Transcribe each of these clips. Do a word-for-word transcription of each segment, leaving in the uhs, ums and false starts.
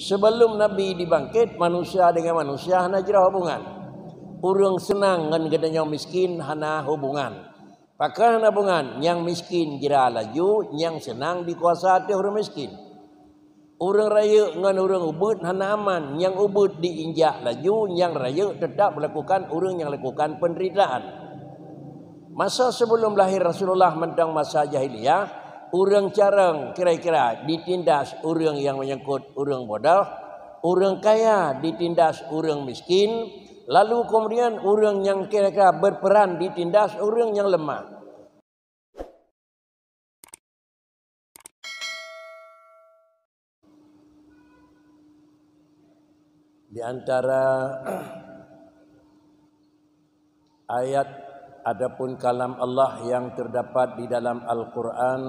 Sebelum Nabi dibangkét, manusia dengan manusia hana jroh hubungan. Ureuëng seunang ngon geutanyoe miskin hana hubungan. Pakon hana hubungan? Nyang miskin jra laju, nyang seunang dikuasa ateueh ureuëng miskin. Ureuëng rayeuk ngon ureuëng ubeuet hana aman, nyang ubeuet diinjak laju, nyang rayeuk teutap melakukan ureuëng nyang lakukan penderitaan. Masa sebelum lahir Rasulullah mantong masa jahiliyah, ureuëng carông kira-kira ditindas ureuëng nyang menyangkut ureuëng bodoh, ureuëng kaya ditindas ureuëng miskin, lalu kemudian ureuëng nyang kira-kira berperan ditindas ureuëng nyang lemah. Di antara ayat ataupun kalam Allah yang terdapat di dalam Al-Quran,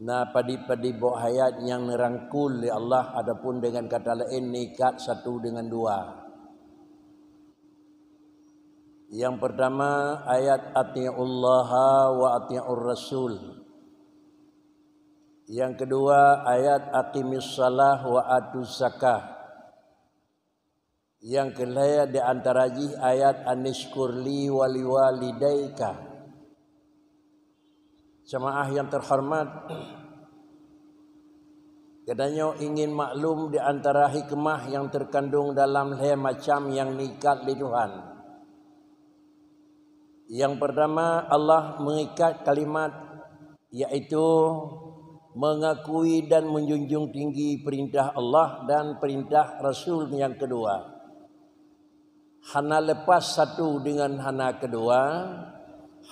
na padit-padit boh ayat nyang neurangkul lé Allah ataupun dengan kata laén neuikat satu dengan dua. Yang pertama ayat atiullaha wa atiur rasul. Yang kedua ayat aqimis salah wa atuz zakah. Yang kelhée di antara jih ayat anishkur li wa liwalidaika. Jemaah yang terhormat, geutanyoe ingin maklum di antara hikmah yang terkandung dalam lhée macam yang neuikat lé Tuhan. Yang pertama, Allah mengikat kalimat, yaitu mengakui dan menjunjung tinggi perintah Allah dan perintah Rasul yang kedua. Hana lepas satu dengan hana kedua,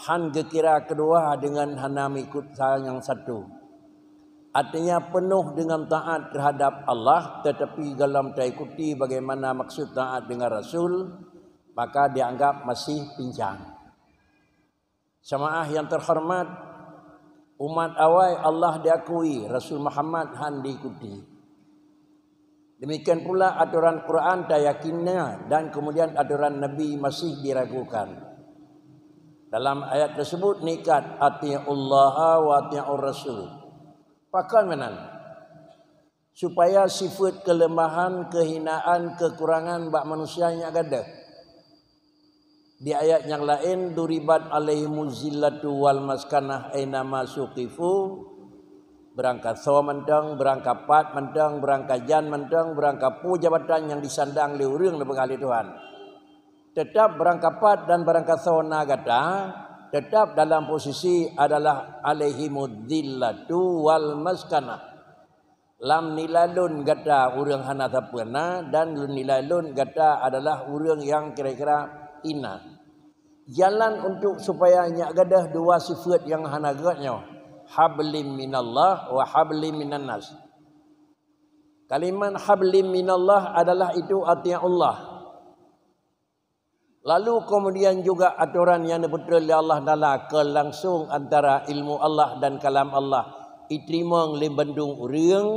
han geukira kedua dengan hana meuikut sa-, nyang satu. Artinya penuh dengan taat terhadap Allah, tetapi dalam taikuti bagaimana maksud taat dengan Rasul, maka dianggap masih pincang. Jemaah yang terhormat, umat awai Allah diakui, Rasul Muhammad han diikuti. Demikian pula atoran Quran tayakinnya dan kemudian atoran Nabi masih diragukan. Dalam ayat tersebut neuikat, "Atiullaha wa atiur rasul." Pakon meunan? Supaya sifat kelemahan, kehinaan, kekurangan bak manusia nyak gadôh. Di ayat nyang laén, "Duribat alaihimuz zillatu wal maskanah ainama suqifu." Beurangkasoe mantong, beurangkapat mantong, beurangkajan mantong, beurangkapeue jabatan nyang disandang lé ureuëng neupeugah lé Tuhan. Tetap beurangkapat dan beurangkasoe na gata, tetap dalam posisi adalah alaihimuz zillatu wal maskanah. Lam nilai lôn gata ureuëng hana sapeue na, dan lôn nilai lôn gata adalah ureuëng nyang kira-kira hina. Jalan untuk supaya nyak gadôh dua sifat nyang hana gét nyoe, hablim minallah wa hablim minannas. Kalimat hablim minallah adalah itu atiullah. Lalu kemudian juga atoran nyang neupeutrön lé Allah Taala keu langsong antara ilmu Allah dan kalam Allah iteurimong lé bandum ureuëng,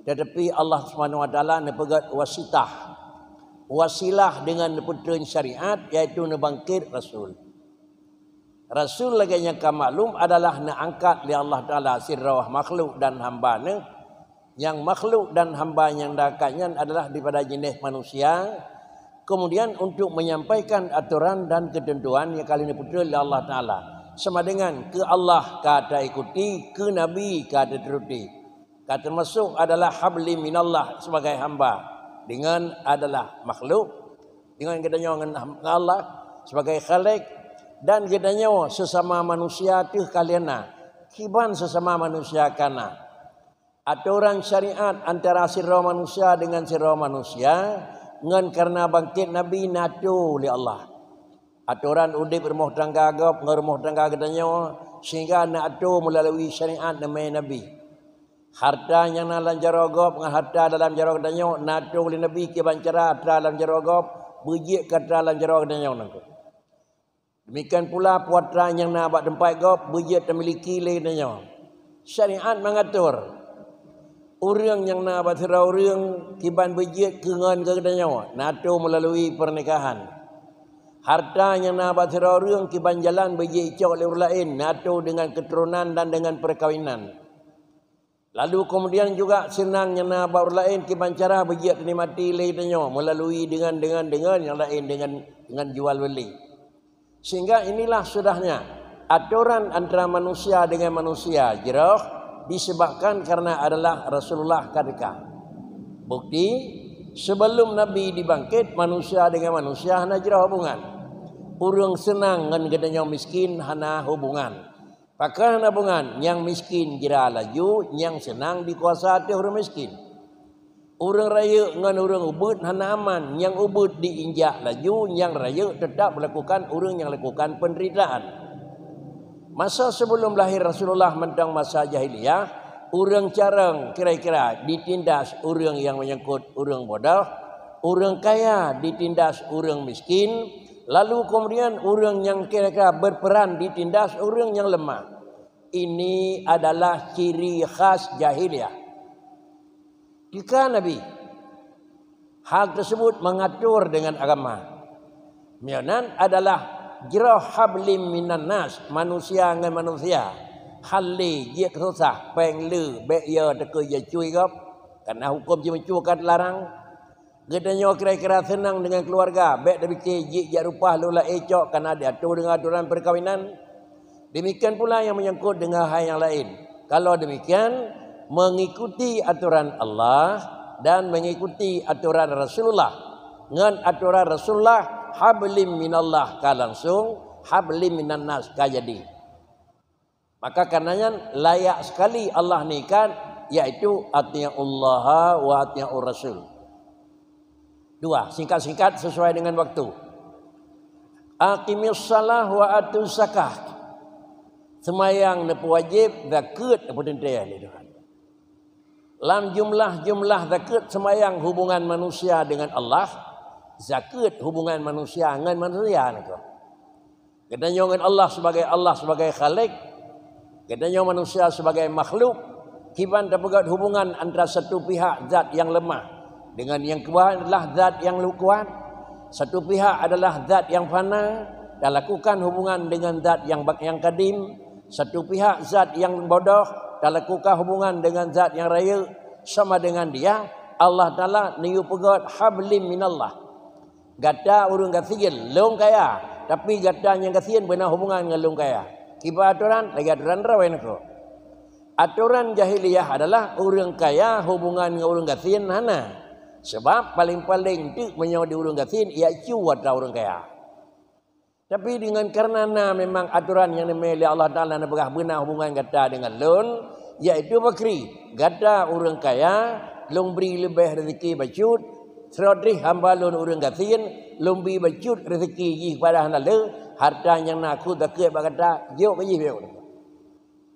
tetapi Allah Subhanahu Wa Taala neupeugét wasitah, wasilah deungon neupeutrön syariat, yaitu neubangkét rasul. Rasul lagée nyang ka maklum adalah neuangkat lé Allah Taala sidroe makhluk dan hamba Neuh. Nyang makhluk dan hamba nyang neuangkat nyan adalah daripada jeuneh manusia. Kemudian untuk menyampaikan atoran dan keuteuntuan nyang ka lheueh neupeutrön lé Allah Taala. Sama dengan keu Allah ka taikuti, keu Nabi ka taturuti. Ka teumasok adalah habli minallah sebagai hamba, deungon adalah makhluk, deungon geutanyoe ngon Allah sebagai Khalik, dan geutanyoe sesama manusia teuh ka lheueh na, kiban sesama manusia ka na. Atoran syariat antara sidroe manusia deungon sidroe manusia, ngon kareuna bangkét Nabi neuato lé Allah. Atoran udeb rumoh tangga gob ngon rumoh tangga geutanyoe, sehingga neuato meulalui syariat neumè Nabi. Harta nyang na lam jaroe gob ngon harta dalam jaroe geutanyoe neuato lé Nabi kiban cara harta lam jaroe gob beujeuet keu harta lam jaroe geutanyoe nangko. Demikian pula peue atra nyang na bak teumpat gob beujeuet teumiliki lé geutanyoe. Syariat meungatur ureuëng nyang na bak sidroe ureuëng kiban beujeuet keu ngon keu geutanyoe neuato meulalui pernikahan. Harta nyang na bak sidroe ureuëng kiban jalan beujeuet icok lé ureuëng laén neuato deungon keuturonan dan deungon peukawinan. Lalu kemudian juga seunang nyang na bak ureuëng laén kiban cara beujeuet teunikmati lé tanyoe melalui dengan, dengan, dengan nyang laén dengan, dengan jual beli. Sehingga inilah sudahnya atoran antara manusia dengan manusia jroh disebabkan karena adalah Rasulullah ka teuka. Bukti, sebelum Nabi dibangkit, manusia dengan manusia hana jroh hubungan. Ureuëng seunang ngon geutanyoe miskin hana hubungan. Pakon hana hubungan, nyang miskin jra laju, nyang seunang dikuasa ateueh ureuëng miskin. Ureuëng rayeuk ngon ureuëng ubeuet hana aman, nyang ubeuet diinjak laju, nyang rayeuk teutap melakukan ureuëng nyang lakukan penderitaan. Masa sebelum lahir Rasulullah mantong masa jahiliyah, ureuëng carông kira-kira ditindas ureuëng nyang menyangkut ureuëng bodoh, ureuëng kaya ditindas ureuëng miskin, lalu kemudian ureuëng nyang kira-kira berperan ditindas ureuëng nyang lemah. Ini adalah ciri khas jahiliyah. Teuka Nabi, hal tersebut mengatur dengan agama. Meunan adalah jroh hablim minan nas, manusia ngon manusia. Hal lé jeuet susah, péng le, bék ya teuka ya cui gob. Karena hukum jimeucue ka teularang. Geutanyoe kira-kira seunang dengan keluarga, bék tapike jeuet jak rupa lôn laén cok kana diatur dengan aturan perkawinan. Demikian pula yang menyangkut dengan hai nyang laén. Kalau demikian, mengikuti aturan Allah dan mengikuti aturan Rasulullah. Ngon aturan Rasulullah, hablim minallah ka langsung, hablim minan nas ka jadi. Maka karenanya layak sekali Allah neuikat, yaitu atiullaha wa atiur rasul. Dua, singkat-singkat sesuai dengan waktu. Aqimis shalah wa atuz zakah. Seumayang neupeuwajéb, zakeuet neupeuteuntée lé Tuhan. Lam jumlah-jumlah zakeuet seumayang hubungan manusia dengan Allah, zakeuet hubungan manusia ngon manusia niko. Geutanyoe ngon Allah sebagai, Allah sebagai Khalik, geutanyoe manusia sebagai makhluk, kiban tapeugét hubungan antara satu pihak zat nyang lemah dengan nyang keubah adalah zat nyang kuat. Satu pihak adalah zat nyang fana, talakukan hubungan dengan zat nyang bak-, nyang kadim. Satu pihak zat nyang bodoh, talakukan hubungan dengan zat nyang rayeuk. Sama dengan dia, Allah Taala neuyue peugét hablim minallah. Gata ureuëng gasien, lôn kaya, tapi gata nyang gasien beuna hubungan ngon lôn kaya. Kiban atoran, lagée atoran droe niko. Atoran jahiliyah adalah ureuëng kaya hubungan ngon ureuëng gasien hana. Sebab paleng-paleng teuk meunyoe di ureuëng gasien, ia cu atra ureuëng kaya. Tapi dengan karena na memang atoran nyang neumé lé Allah Taala neupeugah beuna hubungan gata dengan lôn, yaitu bakri. Gata ureuëng kaya, lôn bri leubeh rezeki bacut, sidroe hamba lôn ureuëng gasien, lôn bri bacut rezeki jih padahai hana le, harta nyang na keu zakeuet bak gata, jok keu jih bék.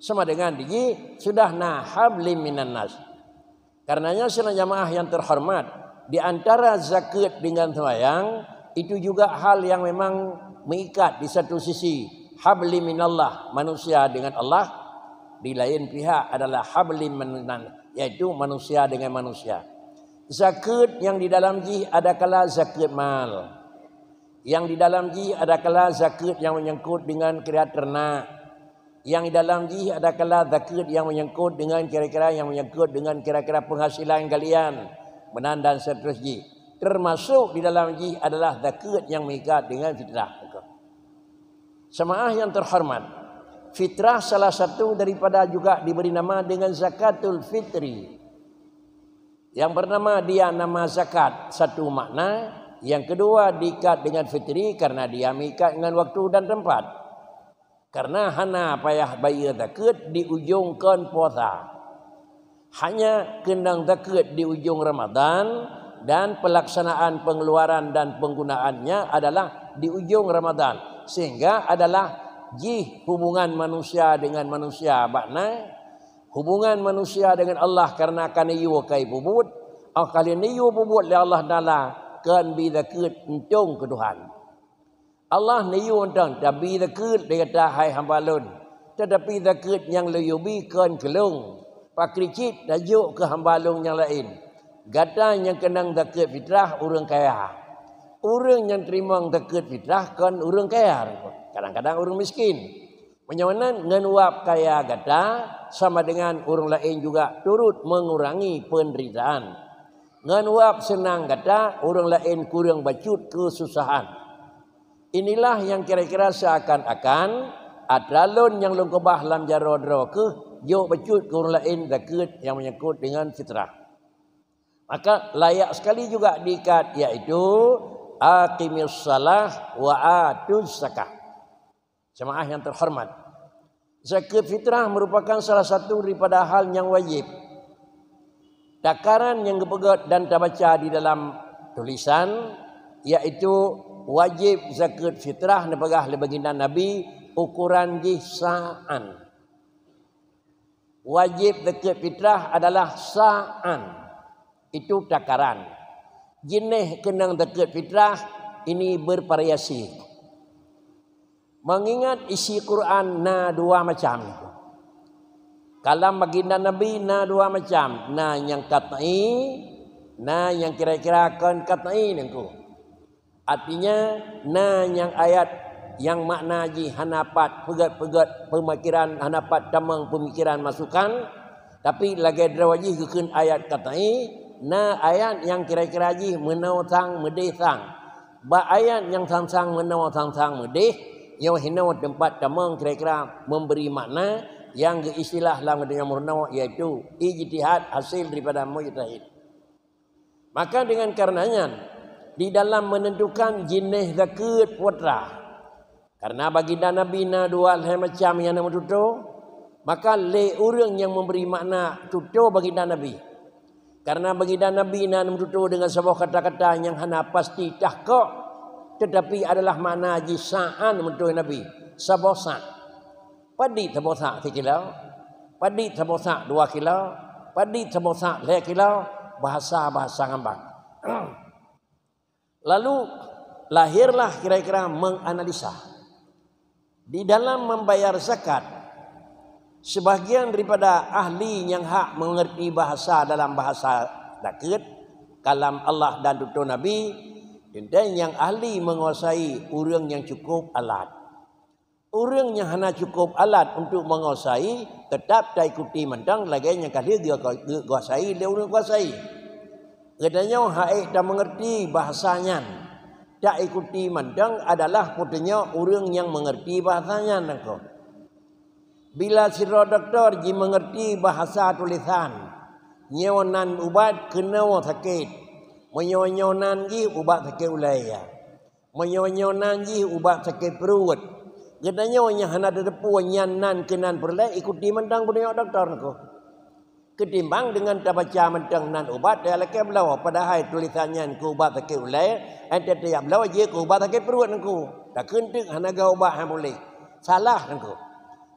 Sama dengan di jih sudah na hablim minan nas. Karenanya sidang jamaah yang terhormat, di antara zakeuet dengan sembahyang, itu juga hal yang memang meikat di satu sisi habli minallah, manusia dengan Allah, di lain pihak adalah habli minan, yaitu manusia dengan manusia. Zakeuet yang di dalam jih adakala zakeuet mal. Yang di dalam jih adakala zakeuet yang menyangkut dengan kira ternak. Yang di dalam jih adakala zakeuet yang menyangkut dengan kira-kira, yang menyangkut dengan kira-kira penghasilan kalian, meunan dan seterus jih. Termasuk di dalam jih adalah zakeuet yang meikat dengan fitrah. Jamaah yang terhormat, fitrah salah satu daripada juga diberi nama dengan zakatul fitri. Yang pertama, dia nama zakat, satu makna. Yang kedua, diikat dengan fitri karena dia meikat dengan waktu dan tempat. Karena hana payah bayeue zakeuet di ujong kon puasa. Hanya keunong zakeuet di ujong Ramadan dan pelaksanaan pengeluaran dan penggunaannya adalah di ujong Ramadan. Sehingga adalah jih hubungan manusia dengan manusia bak na, hubungan manusia dengan Allah karena ka neuyue kai peubuet, óh ka lheueh neuyue peubuet lé Allah Taala kon bi zakeuet untông keu Tuhan. Allah neuyue untông tabi zakeuet lé gata hai hamba Lôn, teutapi zakeuet nyang Lôn yue bi kon keu Lôn, pakri cit tajok keu hamba Lôn nyang laén. Gata nyang keunong zakeuet fitrah ureuëng kaya. Ureuëng nyang teurimong zakeuet fitrah kon ureuëng kaya, kadang-kadang ureuëng miskin. Meunyoe nan ngon wab kaya gata, sama dengan ureuëng laén juga turut mengurangi penderitaan. Ngon wab seunang gata, ureuëng laén kureueng bacut keususahan. Inilah nyang kira-kira seakan-akan atra lôn nyang lôn keubah lam jaroe droe kheueh jok bacut keu ureuëng laén zakeuet nyang menyangkut dengan fitrah. Maka layak sekali juga diikat, yaitu aqimis salah wa atuz zakah. Jemaah yang terhormat, zakat fitrah merupakan salah satu daripada hal yang wajib. Takaran yang geupeugét dan tabaca di dalam tulisan, yaitu wajib zakat fitrah neupeugah lé baginda Nabi, ukuran jih sa'an. Wajib zakat fitrah adalah sa'an. Itu takaran. Jeuneh keunong zakat fitrah ini bervariasi. Mengingat isi Quran na dua macam. Kalam baginda Nabi na dua macam, na nyang qat'i, na nyang kira-kira kon qat'i nangku. Artinya, na nyang ayat nyang makna jih hana pat peugét-peugét peumikiran, hana pat tamong peumikiran masukan, tapi lagée droe jih geukheun ayat qat'i, na ayat nyang kira-kira jih meunoe sang meudeh sang. Bak ayat nyang sang-sang meunoe sang-sang meudeh, nyoe hinoe teumpat tamong kira-kira memberi makna nyang geuistilah lam donya meurunoe, yaitu ijtihad hasil daripada mujtahid. Maka dengan karenanya, di dalam menentukan jeuneh zakat fitrah, karena baginda Nabi na dua lhée macam nyang na meututoe, maka lé ureuëng nyang memberi makna tutoe baginda Nabi. Karena baginda Nabi na meututoe dengan saboh kata-kata nyang hana pasti tahkok, tetapi adalah makna jih sa'an meututoe Nabi, saboh sa'. Padit saboh sa' sikilo, padit saboh sa' dua kilo, padit saboh sa' lhée kilo, bahasa-bahasa ngambang. Lalu lahirlah kira-kira menganalisa. Di dalam membayar zakat, sebahagian daripada ahli nyang hak mengerti bahasa dalam bahasa zakat, kalam Allah dan tutoe Nabi, teuntang nyang ahli menguasai ureuëng nyang cukup alat. Ureuëng nyang hana cukup alat untuk menguasai, tetap taikuti mantong lagée nyang ka lheueh geu-, geu-, geukuasai lé ureuëng kuasai. Geutanyoe ha'ék tameungerti bahasa nyan, taikuti mantong adalah peutunyok ureuëng nyang meungerti bahasa nyan nangko. Bila sidroe dokto jimeungerti bahasa tulésan, nyoe nan ubat keunoe sakét, meunyoe nyoe nan jih ubat sakét ulée, ya. Meunyoe nyoe nan jih ubat sakét pruet, geutanyoe nyang hana tateupeue nyan nan keunan peureulée, ikuti mantong peutunyok dokto nangko. Ketimbang deungon tabaca mantong nan ubat, talakée bloe, padahai tulésan nyan keu ubat sakét ulée, hana tajak bloe jih keu ubat sakét pruet nangko. Takheun teuk hana geuh ubat hana puléh. Salah nangko.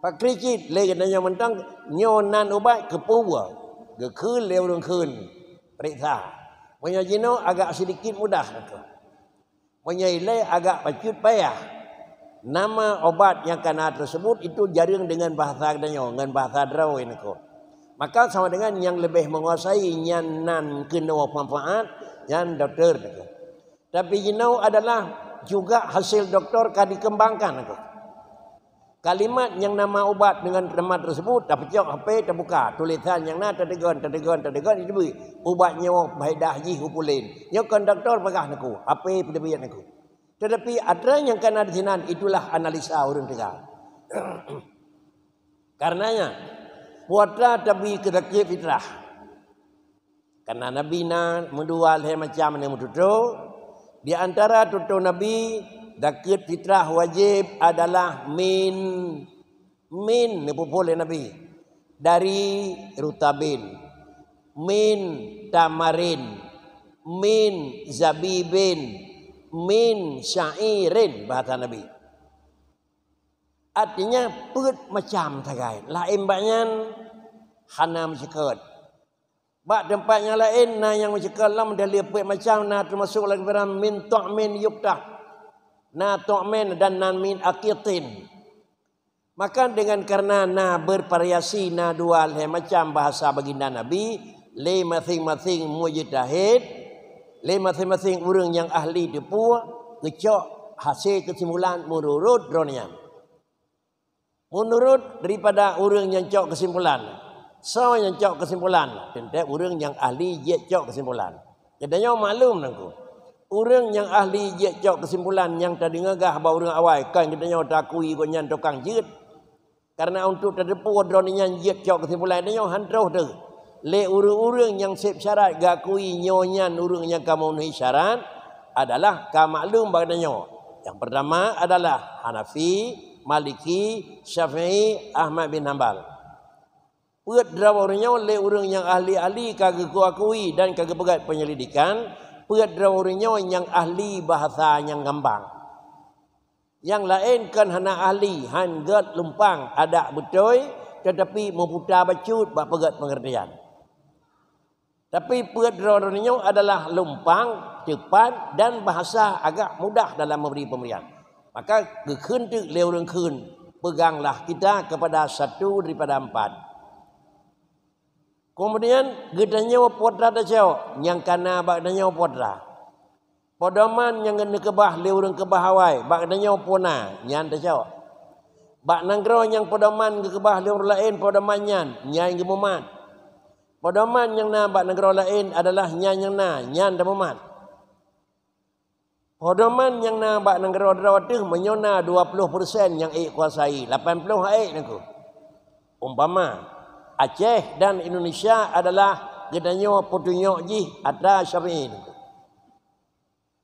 Pakri cit lé geutanyoe mantong nyoe nan ubat keupeue, geukheun lé ureuëng kheun, peuriksa. Meunyoe jinoe agak sidikit mudah nangko. Meunyoe ilée agak bacut payah. Nama obat nyang kana teusebut itu jareueng deungon bahasa geutanyoe, ngon bahasa droe nangko. Maka sama dengan nyang leubeh menguasai nyan nan keunoe manfaat, nyan dokto nangko. Tapi jinoe adalah juga hasil dokto ka dikembangkan nangko. Kalimat nyang nama ubat deungon nama teusebut, tapeucok hapé, tabuka tulésan nyang na, tadegon, tadegon, tadegon, jiteubiet ubat nyoe faedah jih u pulen. Nyoe kon dokto peugah nangko, hapé peuteubiet nangko. Tetapi atra nyang kana disinan itulah analisa ureuëng teuga. Karenanya, peue atra tabi keu zakat fitrah. Karena Nabi na meudua lhée macam nyang meututoe, di antara tutoe Nabi, zakat fitrah wajéb adalah min, min neupeuphon lé Nabi, dari rutabin, min tamarin, min zabibin, min sya'irin, bahasa Nabi. Artinya, peuet macam sagai. Laén bak nyan, hana meuceukeut. Bak teumpat nyang laén na nyang meuceukeut lom, dalil peuet macam na teumasok lam Quran, min tu'min yuqtah. Na tu'min dan na min aqitin. Maka dengan karena na bervariasi, na dua lhée macam bahasa baginda Nabi, lé masing-masing mujtahid, lé masing-masing ureuëng nyang ahli teupeu, geucok hase keusimpulan meunurot droe nyan. Meunurot daripada ureuëng nyang cok keusimpulan, soe nyang cok keusimpulan? Teuntée ureuëng nyang ahli jeuet cok keusimpulan. Geutanyoe maklum Teungku, ureuëng nyang ahli jeuet cok keusimpulan nyang tadeungoe gah bak ureuëng awai, kon geutanyoe takui gobnyan tukang jeuet. Karena untuk tateupeue droeneuh nyan jeuet cok keusimpulan, tanyoe han troh teuh. Lé ureuëng-ureuëng nyang seb syarat geukui nyoe nyan ureuëng nyang ka meumeunui syarat adalah ka maklum bak geutanyoe. Nyang pertama adalah Hanafi, Maliki, Syafi'i, Ahmad bin Hambal. Peuet droe ureuëng nyoe lé ureuëng nyang ahli-ahli ka geukui dan ka geupeugét penyelidikan, peuet droe ureuëng nyoe nyang ahli bahasa nyang gambang. Nyang laén kon hana ahli, han gét lumpang adak beutôi, teutapi meuputa bacut bak peugét peungeurtian. Tapi peuet droe nyoe adalah lumpang, teupat, dan bahasa agak mudah dalam memberi pemberian. Maka geukheun teuk lé ureuëng kheun, peuganglah kita kepada satu daripada empat. Kemudian geutanyoe putra tacok nyang kana bak geutanyoe putra. Pedoman nyang geukeubah lé ureuëng keubah awai bak geutanyoe puna nyan tacok. Bak nanggroe nyang pedoman geukeubah lé ureuëng laén pedoman nyan, nyan geumumat. Pedoman nyang na bak nanggroe laén adalah nyan nyang na, nyan tamumat. Pedoman nyang na bak nanggroe droe teuh meunyoe na dua ploh persen nyang ék kuasai, lapan ploh han ék Teungku. Umpama, Aceh dan Indonesia adalah geutanyoe peutunyok jih atra Syafi'i Teungku.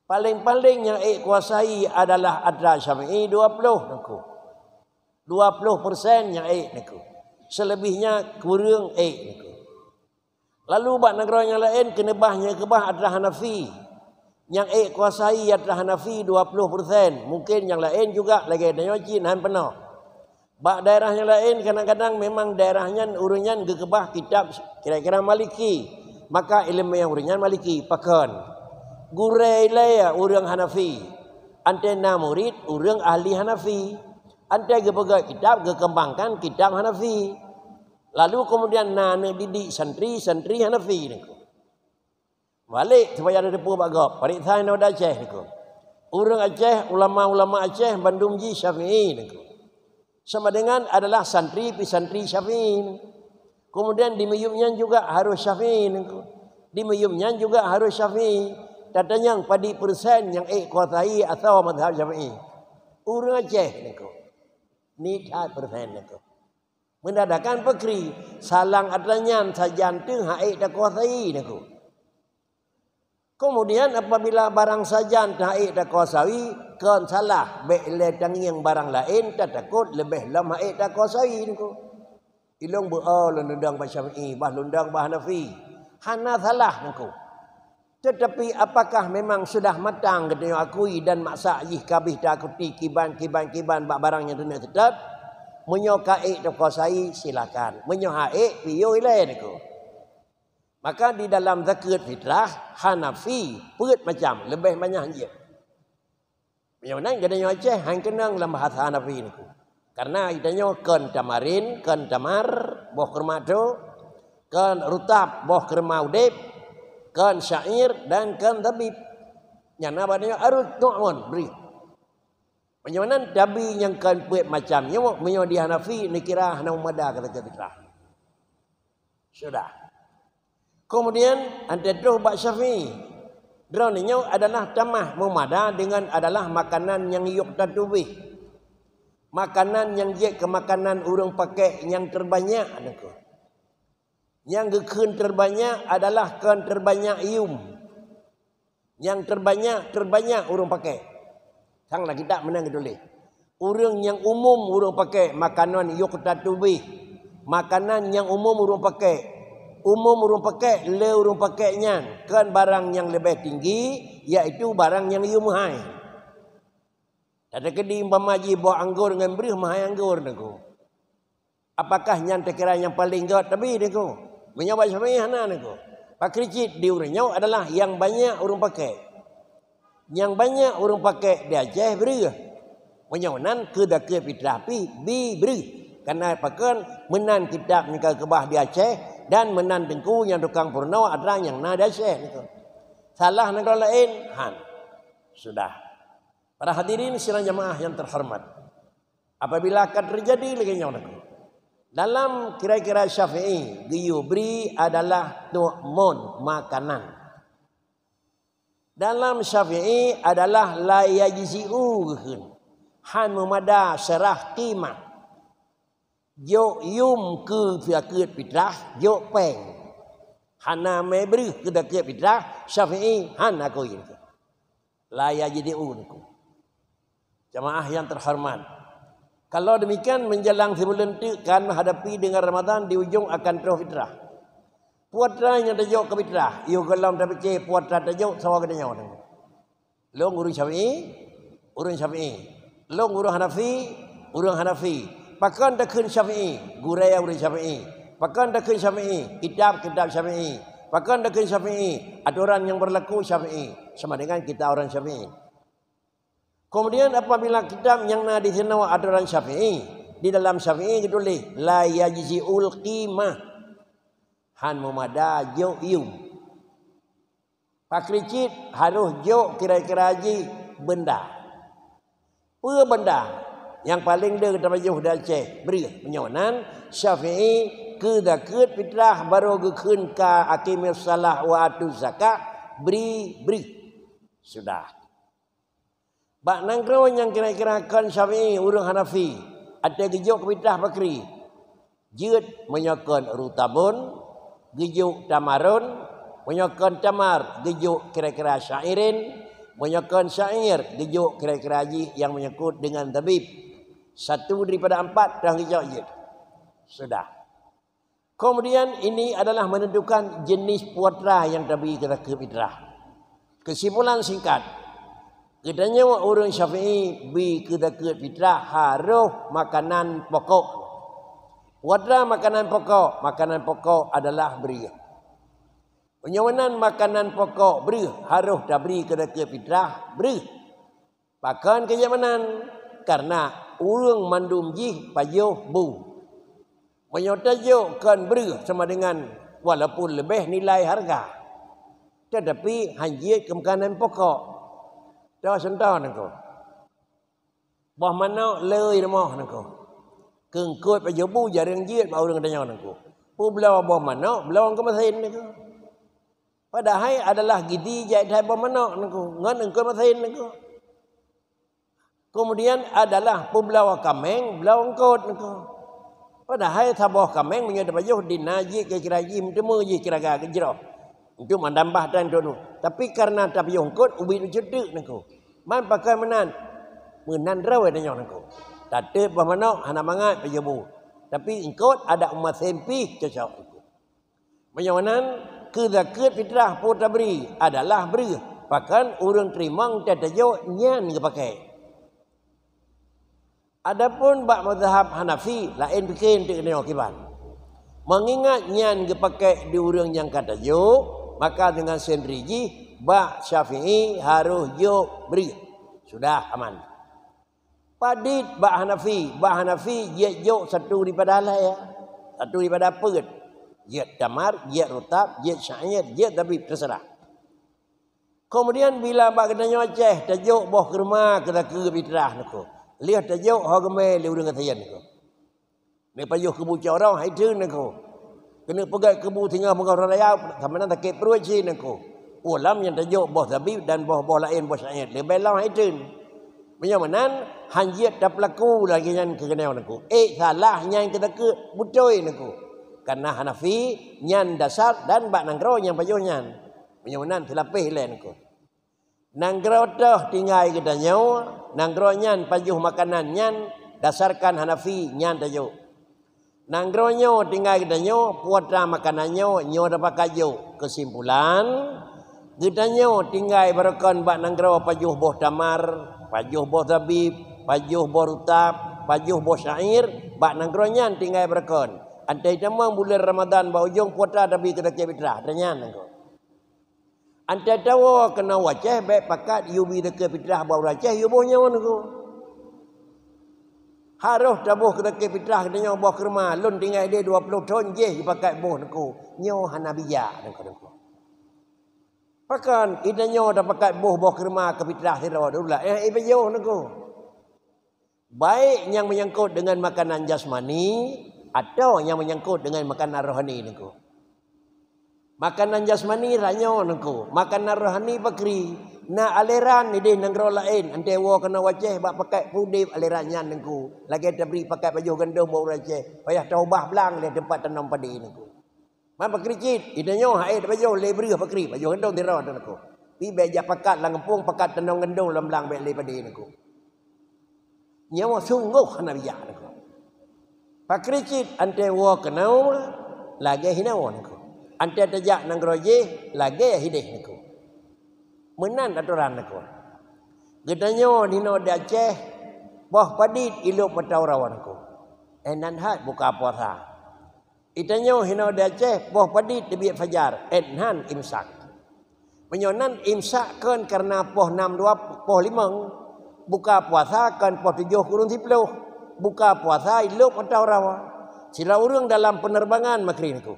Paléng-paléng nyang ék kuasai adalah atra Syafi'i dua ploh Teungku. Dua ploh persen nyang ék Teungku. Selebihnya kureueng ék Teungku. Lalu bak nanggroe nyang laén keuneubah nyang keubah atra Hanafi. Nyang ék kuasai atra Hanafi dua ploh persen, mungken nyang laén juga lagée tanyoe cit han peunoh. Bak daerah nyang laén kadang-kadang memang daerah nyan ureuëng nyan geukeubah kitab kira-kira Maliki, maka iéleumé ureuëng nyan Maliki. Pakon? Gurée ilée ureuëng Hanafi, anté na murit ureuëng ahli Hanafi, anté geupeugét kitab geukeumbangkan kitab Hanafi. Lalu kemudian na aneuk didik santri, santri Hanafi Teungku. Balik supaya ada teupeue bak gob, pareksa inoe di Aceh Teungku. Ureuëng Aceh, ulama-ulama Aceh bandum jih Syafi'i Teungku. Sama dengan adalah santri pi santri Syafi'i Teungku. Kemudian di miyueb nyan juga harus Syafi'i Teungku. Di miyueb nyan juga harus Syafi'i. Tatanyong padum persen nyang ék kuasai asoe mazhab Syafi'i? Ureuëng Aceh Teungku. Ni that persen Teungku. Meudadakan peukri, salang atra nyan sajan teuh han ék takuasai Teungku. Kemudian apabila barang sajan teuh han ék takuasai, kon salah bék ilée tangieng barang laén tatakot leubeh lom han ék takuasai Teungku. Ilong beu-o lôn dong bak Syafi'i, bah lôn dong bak Hanafi. Hana salah Teungku. Teutapi apakah memang sudah matang geutanyoe akui dan maksa jih ka abéh takuti kiban, kiban, kiban bak barang nyang teuneuk seutôt? Meunyoe ka ék takuasai, silakan. Meunyoe han ék, piôh ilée Teungku. Maka di dalam zakeuet fitrah Hanafi peuet macam, leubeh manyah jih. Meunyoe nan geutanyoe Aceh han keunong lam bahasa Hanafi Teungku. Karena geutanyoe kon tamarin, kon tamar, boh keureuma tho, kon rutab, boh keureuma udeb, kon syair dan kon zabib. Nyang na bak tanyoe arut nu'un bri. Meunyoe nan tabi nyang kon peuet macam nyoe, meunyoe di Hanafi neukira hana meumada keu zakeuet fitrah. Sudah. Kemudian anté troh bak Syafi'i. Droeneuh nyoe adalah tamah meumada dengan adalah makanan nyang yôh tatubih. Makanan nyang jeuet keu makanan ureuëng pakék nyang teubanyak Teungku. Nyang geukheun teubanyak adalah kon teubanyak yum. Nyang teubanyak, teubanyak ureuëng pakék. Sang lam kitab meunan geutuléh. Ureuëng nyang umum ureuëng pakék, makanan yôh tatubih. Makanan nyang umum ureuëng pakék. Umum ureuëng pakék lé ureuëng pakék nyan kon barang nyang leubeh tinggi, yaitu barang nyang yum hai. Tateukeudi umpama jih boh anggor ngon breuh meuhai anggor Teungku. Apakah nyan teukira nyang paleng gét tabi Teungku? Meunyoe bak Syafi'i hana Teungku. Pakri cit di ureuëng nyoe adalah nyang banyak ureuëng pakék. Nyang banyak ureuëng pakék di Aceh breuh. Meunyoe nan keu zakeuet fitrah pih bi breuh. Karena pakon meunan kitab nyang ka keubah di Aceh dan meunan Teungku nyang tukang peurunoe atra nyang na di Aceh Teungku. Salah nanggroe laén? Han. Sudah. Para hadirin sidang jamaah yang terhormat. Apabila ka teujadi lagée nyoe, dalam kira-kira Syafi'i, geuyue bri adalah tu'mun, makanan. Dalam Syafi'i adalah la yajzi'u geukheun. Han meumada seurah qimah. Jok yum keu zakeuet fitrah, jok péng. Hana mé breuh keu zakeuet fitrah, Syafi'i hana koi. La yajzi'u niko. Jamaah yang terhormat, kalau demikian, menjelang sibuleuen teuk kan hadapi dengan Ramadan, di ujung akan troh fitrah. Putra nyang tajok keu fitrah, yoh gohlom tapike putra tajok sawa geutanyoe. Lôn ureuëng Syafi'i, ureuëng Syafi'i. Lôn ureuëng Hanafi, ureuëng Hanafi. Pakon takheun Syafi'i, gurée ureuëng Syafi'i. Pakon takheun Syafi'i, kitab, kitab Syafi'i. Pakon takheun Syafi'i, aturan yang berlaku Syafi'i. Sama dengan kita orang Syafi'i. Kemudian apabila kitab nyang na di sinoe aturan Syafi'i, di dalam Syafi'i geutuléh, la yajzi'ul qimah. Han meumada jok yum. Pakri cit harôh jok kira-kira jih benda. Peue benda? Nyang paleng le tapajoh di Aceh, breuh. Meunyoe nan, Syafi'i keu zakeuet fitrah barô geukheun ka aqimis shalah wa atuz zakah, bri, breuh. Sudah. Bak nanggroe nyang kira-kira kon Syafi'i, ureuëng Hanafi, até geujok keu fitrah pakri. Jeuet meunyoe kon rutabun, geujok tamarun, meunyoe kon tamar, geujok kira-kira syairin, meunyoe kon syair, geujok kira-kira jih nyang menyangkut dengan zabib. Satu daripada empat dah geujok jeuet. Sudah. Kemudian ini adalah menentukan jenis putra yang tabri keu zakeuet fitrah. Kesimpulan singkat, geutanyoe ureuëng Syafi'i bri keu zakeuet fitrah harôh makanan pokok. Putra makanan pokok, makanan pokok adalah breuh. Meunyoe nan makanan pokok breuh harôh tabri keu zakeuet fitrah, breuh. Pakon keu jeuet meunan? Karena ureuëng mandum jih pajoh bu. Meunyoe tajok kon breuh sama dengan walaupun leubeh nilai harga, tetapi han jeuet keu makanan pokok. Toh contoh nangko. Boh manok lé rumoh nangko. Keu eungkot pajoh bu jareueng jeuet bak ureuëng tanyoe nangko. Peubloe boh manok, bloe keu mesin nangko. Padahai adalah gidi jai that boh manok nangko, ngon eungkot mesin nangko. Kemudian adalah peubloe kaméng, bloe eungkot nangko. Padahai saboh kaméng meunyoe tapajoh di na jih kira-kira jih meuteumé jih kira-kira geujroh. Untuk mandambah tan tunu. Tapi karena tapajoh eungkot ubit ucut teuk nangko. Man pakon meunan? Meunan droe tanyoe nangko. Tateuk boh manok hana mangat pajoh bu. Tapi eungkot ada umat sempih cocok. Meunyoe nan, keu zakeuet fitrah peue tabri adalah breuh, pakon ureuëng teurimong teutajok nyan geupakai. Adapun bak mazhab Hanafi laén pike teuk nyoe kiban. Meungingat nyan geupakai di ureuëng nyang ka tajok, maka deungon sendiri jih bak Syafi'i harôh jok breuh. Sudah aman. Padit bak Hanafi, bak Hanafi jeuet jok satu daripada alai, ya. Satu daripada peuet. Jeuet tamar, jeuet rutab, jeuet syair, jeuet zabib, terserah. Kemudian bila bak geutanyoe Aceh tajok boh keurma keu zakeuet fitrah nangko. Lheueh tajok ho geumé lé ureuëng gasien nangko. Neupajoh keubu corong hai teun nangko. Keuneuk peugét keubu singoh beungoh raya sama na sakét pruet cit nangko. Ulam nyang tajok boh zabib dan boh-boh laén boh syair leubeh lom hai teun. Meunyoe meunan, han jeuet tapeulaku lagée nyan keu geutanyoe nangko. Ék salah nyan keu takeuek beutôi nangko. Karena Hanafi nyan dasar dan bak nanggroe nyang pajoh nyan. Meunyoe meunan seulapeh ilée nangko. Nanggroe toh tinggai geutanyoe, nanggroe nyan pajoh makanan nyan dasarkan Hanafi nyan tajok. Nanggroe nyoe tinggai geutanyoe, putra makanan nyoe, nyoe tapakat jok. Keusimpulan, geutanyoe tinggai barokon bak nanggroe pajoh boh tamar, pajoh boh zabib, pajoh boh rutab, pajoh boh syair, bak nanggroe nyan tinggai barokon. Antai tamong buleuen Ramadhan bak ujong putra tabi keu zakeuet fitrah, ata nyan nanggroe. Antai tawoe keunoe u Aceh, bék pakat yue bi zakeuet fitrah bak ureuëng Aceh, yue boh nyoe nangko. Harôh taboh keu zakeuet fitrah geutanyoe boh keurma, lôn tinggai deh dua ploh thon jéh jipakat boh nangko. Nyoe hana bijak nangko-nangko. Pakon, geutanyoe tapakat boh, boh keurma keu fitrah sidroe, dua belas, eh, ipajoh nangko. Baik nyang menyangkut dengan makanan jasmani atau nyang menyangkut dengan makanan rohani, Teungku. Makanan jasmani ranyoe, Teungku. Makanan rohani pakri. Na aleran ideh nanggroe laén, antée woe keunoe u Aceh bak pakat peudeb aleran nyan, Teungku. Lagée tabri pakat pajoh gandom bak ureuëng Aceh, payah taubah blang lé teumpat tanom padé, Teungku. Man pakri cit, ita nyoe hai tapajoh lé breuh pakri, pajoh gandom sidroe, Teungku. Pi bék jak pakat lam gampông, pakat tanom gandom lam blang bék lé padé, Teungku. Nyoe sunggoh hana bijak, Teungku. Pakri cit antée woe keunoe lagée hinoe, Teungku. Antée tajak nanggroe jih lagée hideh, Teungku. Meunan atoran, Teungku. Geutanyoe hinoe di Aceh, poh padit ilop mata uroe, Teungku. Eh, nan that buka puasa. Itanyoe hinoe di Aceh, poh padit teubiet fajar, eh, nan imsak. Meunyoe nan imsak kon kareuna poh nam dua, poh limong, buka puasa kon poh tujoh kureueng siploh, buka puasa ilop mata uroe. Sidroe ureuëng dalam peuneurbangan makri, Teungku.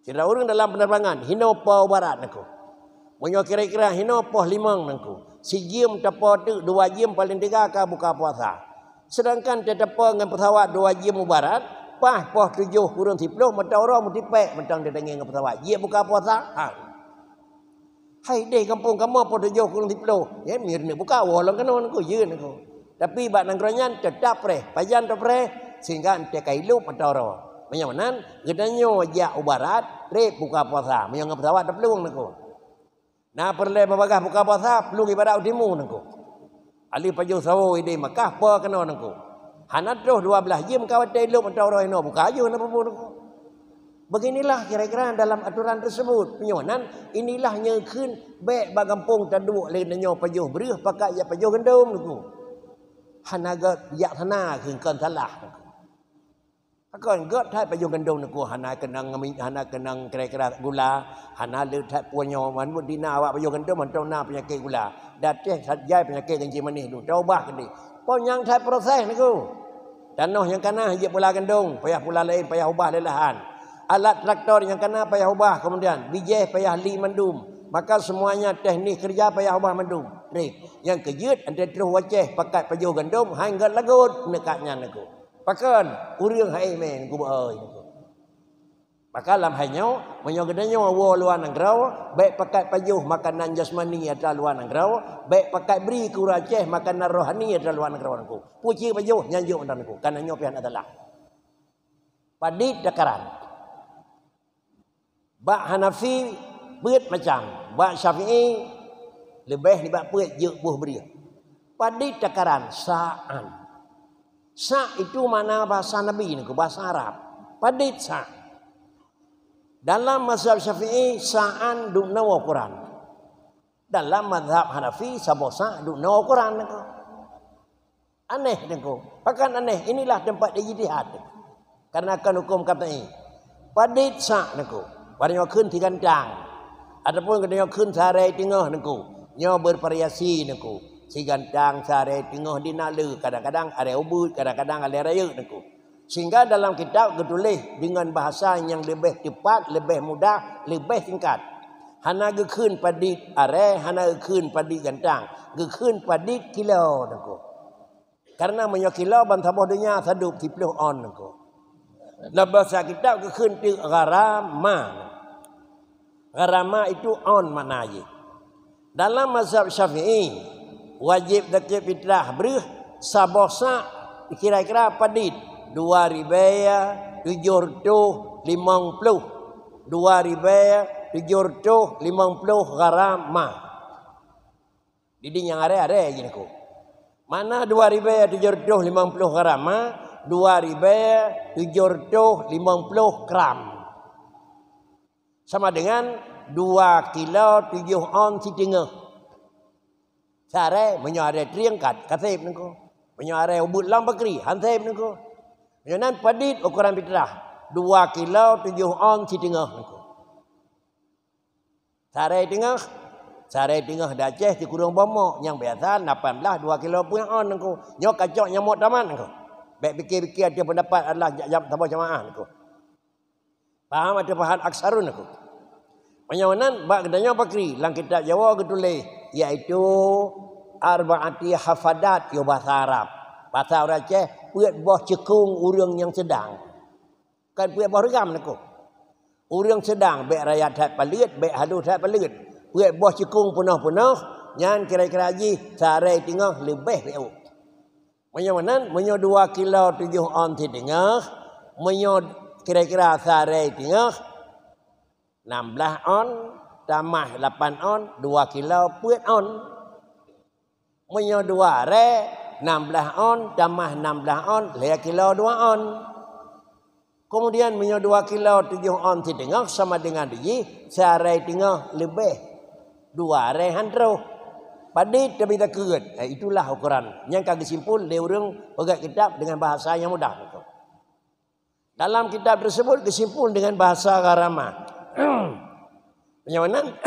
Sidroe ureuëng dalam peuneurbangan, hinoe po u barat, Teungku. Meunyoe kira-kira hinoe poh limong, Teungku, sijeuem tapo teuk, dua jeuem paleng teuga ka buka puasa. Seudangkan tatapo ngon peusawat dua jeuem u barat, paih poh tujoh kureueng siploh mata uroe meutipék mantong tatanggai ngon peusawat. Jeuet buka puasa? Ha. Hai deh gampông kamoe poh tujoh kureueng siploh, ya, mir ni buka woe lom keunoe, Teungku, jeuet, Teungku. Tapi bak nanggroe nyan teutap preh, pajan teupréh, sehingga antée ka ilop mata uroe. Meunyoe meunan, geutanyoe jak u barat, treb buka puasa, meunyoe ngon peusawat taplueng, Teungku. Na peureulée babagaih buka puasa, plueng ibarat u timu, Teungku. Aleuh pajoh sawo ideh Makkah, po keunoe, Teungku. Hana troh dua blaih jeuem ka watée ilop mata uroe hinoe, buka ajoh na peue-peue, Teungku. Beginilah kira-kira dalam aturan tersebut. Meunyoe nan, inilah nyang kheun bék bak gampông taduek lé geutanyoe pajoh breuh pakat jak pajoh gandom, Teungku. Hana gét bijaksana kheun, kon salah, Teungku. Pakon gét that pajoh gandom, Teungku, hana keunong mi-, hana keunong kira-kira gula, hana le that punyueng, man buet dina awak pajoh gandom mantong na peunyakét gula. Di Aceh that jai peunyakét keunci manéh dum, taubah keudeh. Po nyang that proses, Teungku. Tanoh nyang ka na jeuet pula gandom, payah pula laén, payah ubah lé lahan. Alat traktor nyang ka na payah ubah, kemudian bijéh payah li mandum. Maka semuanya teknik kerja payah ubah mandum. Treb, nyang keujeuet antée troh u Aceh pakat pajoh gandom, hai gét lagot neukat nyan, Teungku. Pakon? Ureuëng hai mé, Teungku, beu-oi, Teungku. Maka lam hai nyoe, meunyoe geutanyoe woe luwa nanggroe, bék pakat pajoh makanan jasmani atra luwa nanggroe, bék pakat bri keu ureuëng Aceh makanan rohani atra luwa nanggroe, Teungku. Peue cit pajoh, nyan jok mantong, Teungku. Kareuna nyoe pih hana salah. Padit takaran. Bak Hanafi peuet macam, bak Syafi'i leubeh nibak peuet jeuet boh breuh. Padit takaran sa'an. Sa' itu makna bahasa Nabi, Teungku, bahasa Arab. Padit sa'. Dalam mazhab Syafi'i, sa'an dum na ukoran. Dalam mazhab Hanafi, saboh sa' dum na ukoran, Teungku. Aneh, Teungku. Pakon aneh? Inilah tempat ijtihad. Karena kan hukum katai. Padit sa', Teungku. Pada nyoe kheun sigantang. Ataupun geutanyoe kheun siarée teungoh, Teungku. Nyoe bervariasi, Teungku. Sigantang, siarée teungoh, di na le, kadang-kadang arée ubeut, kadang-kadang arée rayeuk, Teungku. Sehingga dalam kitab geutuléh deungon bahasa nyang leubeh teupat, leubeh mudah, leubeh singkat. Hana geukheun padit arée, hana geukheun padit gantang. Geukheun padit kilo, Teungku. Karena meunyoe kilo ban saboh donya sadub siploh on, Teungku. Lam bahasa kitab geukheun teuk gharama. Gharama itu on makna jih. Dalam mazhab Syafi'i, wajéb zakeuet fitrah breuh saboh sa' kira-kira padit dua ribée tujoh reutôh limong ploh. Dua ribée tujoh reutôh limong ploh gharama. Didin nyang arée-arée jih, Teungku. Makna dua ribée tujoh reutôh limong ploh gharama, dua ribée tujoh reutôh limong ploh gram. Sama dengan dua kilo tujoh on siteungoh. Siarée, meunyoe arée trieng ka, ka seb, Teungku. Meunyoe arée ubeut lom pakri, han seb, Teungku. Meunyoe nan padit ukoran fitrah, dua kilo tujoh on siteungoh, Teungku. Siarée teungoh, siarée teungoh di Aceh sikureueng boh mok, nyang biasa lapan blaih dua kilo peuet on, Teungku. Nyoe kacok nyang mok tamat, Teungku. Bék pike-pike ateueh peundapat adalah jam saboh jamaah, Teungku. Paham ateueh paham aksarun, Teungku? Meunyoe nan, bak geutanyoe pakri, lam kitab Jawoe geutuléh, yaitu arba'ati hafadat, yoh basa Arab. Basa ureuëng Aceh, peuet boh ceukong ureuëng nyang seudang. Kan peuet boh reugam niko. Ureuëng seudang, bék raya that paleuet, bék halôh that paleuet. Peuet boh ceukong peunoh-peunoh, nyan kira-kira jih sarai teungoh leubeh bék. Meunyoe meunan, meunyoe dua kilo tujoh on sideungoh, meunyoe kira-kira sarai teungoh, nam blaih on tamah lapan on, dua kilo peuet on. Meunyoe dua aré, nam blaih on tamah nam blaih on, lhée kilo dua on. Kemudian, meunyoe dua kilo tujoh on sideungoh sama dengan jih sarai teungoh leubeh dua aré han troh. Padit tapi takeuet. Eh, itulah ukuran nyang ka geusimpul lé ureuëng peugét kitab dengan bahasa nyang mudah. Dalam kitab tersebut geusimpul dengan bahasa Gharamah. Meunyoe meunan,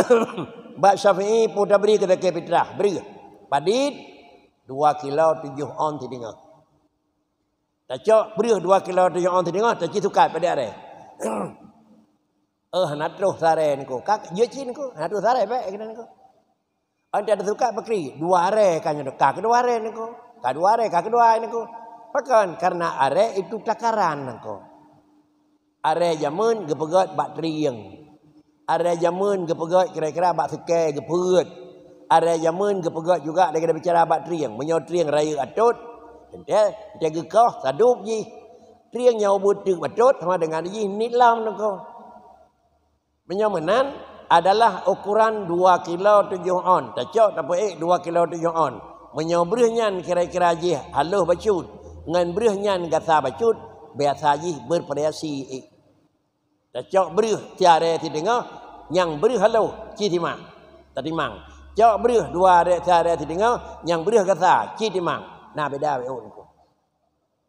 bak Syafi'i peue tabri keu zakée fitrah, breuh. Padit dua kilo tujoh on sideungoh. Tacok breuh dua kilo tujoh on sideungoh, taci sukat padit aré. Eh, hana troh sarai niko. Ka jeuet cit niko, hana troh sarai bék keunan niko. Ante ada sukat bakri, dua aré ka nyoe, ka keudua aré niko. Ka dua aré, ka keudua niko. Pakon? Karena aré itu takaran niko. Aré jameun geupeugét bak trieng. Aré jameun geupeugét kira-kira bak seukée geupeuet. Aré jameun geupeugét juga lagée bicara bak trieng. Meunyoe trieng rayeuk atot, teuntée, teuntée geukoh sadub jih. Trieng nyang ubeut teuk batot sama dengan jih nit lam niko. Meunyoe meunan adalah ukuran dua kilo tujoh on. Tacok tapeuék dua kilo tujoh on. Meunyoe breuh nyan kira-kira jih halôh bacut, ngon breuh nyan gasa bacut, biasa jih bervariasi ék. Tacok breuh siaré sideungoh, nyang breuh halôh, ci timang. Tatimang. Cok breuh dua aré siaré sideungoh, nyang breuh gasa, ci timang. Na beda wéuk niko.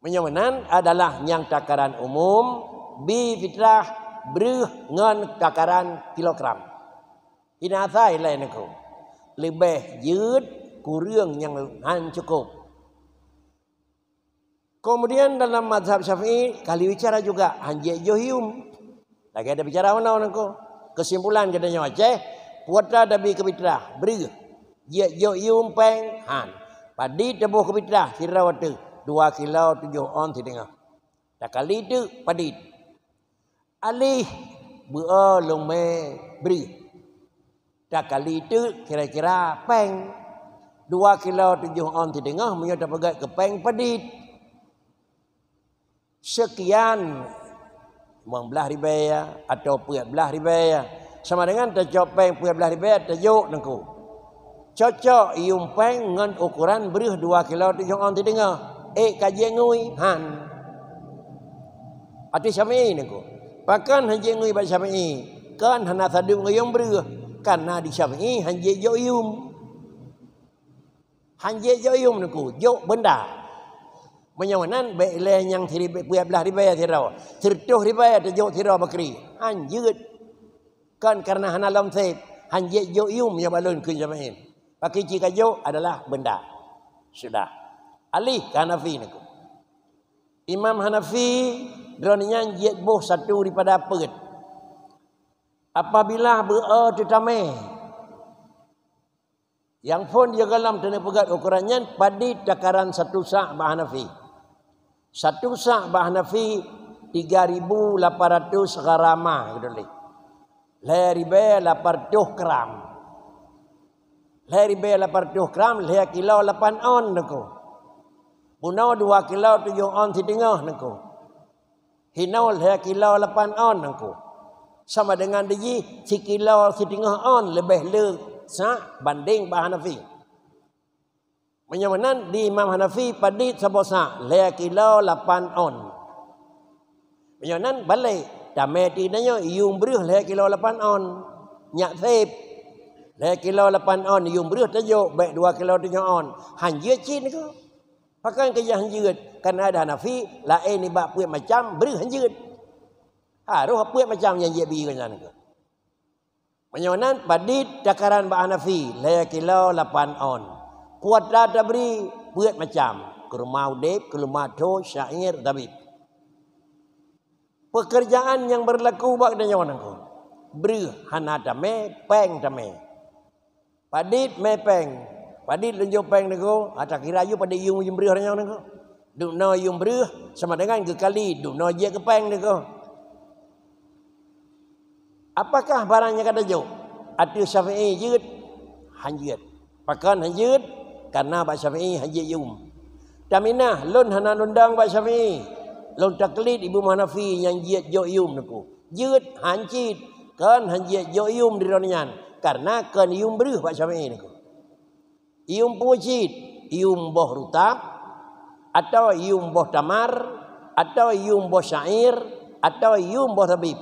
Meunyoe meunan adalah nyang takaran umum, bi fitrah breuh ngon takaran kilogram. Hina asai lé niko. Leubeh jeuet kureueng nyang han cukôp. Kemudian dalam mazhab Syafi'i, kali bicara juga, han jeuet jôh yum. Lagée ada bicara meunoe niko. Kesimpulan geutanyoe Aceh, kuota tabi keu fitrah, breuh. Jeuet jôh yum péng, han. Padit taboh keu fitrah, sidroe teuh, dua kilo tujoh on sideungoh. Takali teuk padit. Aléh beu-o lôn mé breuh. Takali teuk kira-kira péng. Dua kilo tujoh on sideungoh meunyoe tapeugét keu péng padit. Sekian, limong blaih ribée ya, atau peuet blaih ribée ya. Sama dengan tacok péng peuet blaih ribée ya, tajok niko. Cocok yum péng ngon ukuran breuh dua kilo tujoh on sideungoh. Ék ka jeuet ngui, han. Ateueh Syafi'i niko. Pakon han jeuet ngui bak Syafi'i? Kon hana sadub ngon yum breuh. Karena di Syafi'i han jeuet jôh yum. Han jeuet jôh yum niko, jôh beunda. Meunyoe meunan, bék ilée nyang siribée, peuet blaih ribée sidroe. Sireutôh ribée tajok sidroe bakri. Han jeuet. Kon karena hana lom sép, han jeuet jôh yum nyoe bak lôn kheun Syafi'i. Pakri ci ka jôh adalah beunda. Sudah. Aléh keu Hanafi niko. Imam Hanafi, droeneuh nyan jeuet boh satu daripada peuet. Apabila beu-o teutamé, nyang phon jih gohlom teuneupeugét ukuran nyan padit takaran satu sa' bak Hanafi. Satu sa' bak Hanafi tiga ribu lapan ratus gharamah, geutuléh. Lhée ribée lapan reutôh gram. Lhée ribée lapan reutôh gram, lhée kilo lapan on niko. Bunoe dua kilo tujoh on sideungoh niko. Hinoe lhée kilo lapan on niko. Sama dengan dijih sikilo sideungoh on leubeh le sa' bandéng bak Hanafi. Meunyoe meunan di Imam Hanafi padit saboh sa' lhée kilo lapan on. Meunyoe nan balek, tamé ti tanyoe yum breuh lhée kilo lapan on. Nyak sép. Lhée kilo lapan on yum breuh tajok bék dua kilo tujoh on. Han jeuet cit niko. Pakon keu jih han jeuet? Karena ada Hanafi laén nibak peuet macam breuh han jeuet. Harôh peuet macam nyang jeuet bi geuh nyan keuh. Meunyoe nan padit takaran bak Hanafi lhée kilo lapan on. Kuota tabri peuet macam, keuruma udeb, keuruma thô, syair, zabib. Pekerjaan nyang berlaku bak geutanyoe nangko, breuh hana tamé, péng tamé. Padit mé péng. Padit lôn jok péng nangko, ata kira yue padit yue meujeumbreuh tanyoe nangko. Dubnoe yum breuh sama dengan geukali dubnoe jeuet keu péng niko. Apakah barang nyang ka tajok? Ateueh Syafi'i jeuet? Han jeuet. Pakon han jeuet? Karena bak Syafi'i han jeuet yum. Taminah, lôn hana lôn dong bak Syafi'i. Lôn taklid Ibu Hanafi nyang jeuet jok yum niko. Jeuet han cit, kon han jeuet jok yum di droeneuh nyan, karena kon yum breuh bak Syafi'i niko. Yum peue cit, yum boh rutab, atau yum boh tamar, atau yum boh syair, atau yum boh zabib.